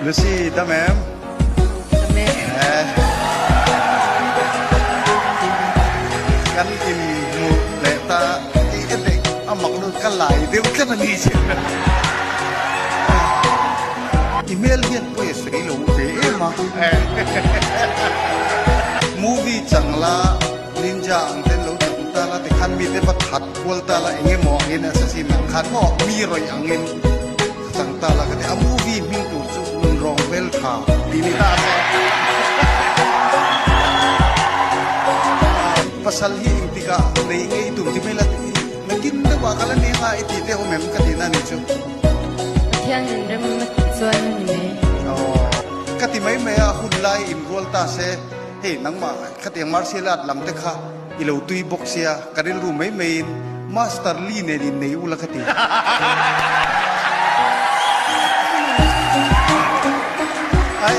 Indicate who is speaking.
Speaker 1: Lucy, dam em?
Speaker 2: Dam e.
Speaker 1: Kan in hmu leh ta i e dek a mak lut ka lai deuh tlat a ni che. I hmel hian pawi a sawi lo ve em a. Movie chang la ninja ang ten lo chang ta la tikhan mite va that kual ta la eng emaw angin assassin ang khan maw mi rawih angin chang ta la ka ti a movie hming tur chu nun rawng vel tha tih ni ta a se. Pasal hi engtikah nei ngei tum ti mai la nakin deuh ah ka la nek a i tih te awm em ka tihna ni chu.
Speaker 2: Pathian in rem a tih chuan a ni mai.
Speaker 1: Aw ka ti mai mai a hun lai in rual ta se hei nangmah khatiang martial art lam te kha I lo tui bawk sia, ka rilru mai maiin Master Lee nen in nei ula ka ti. Ai.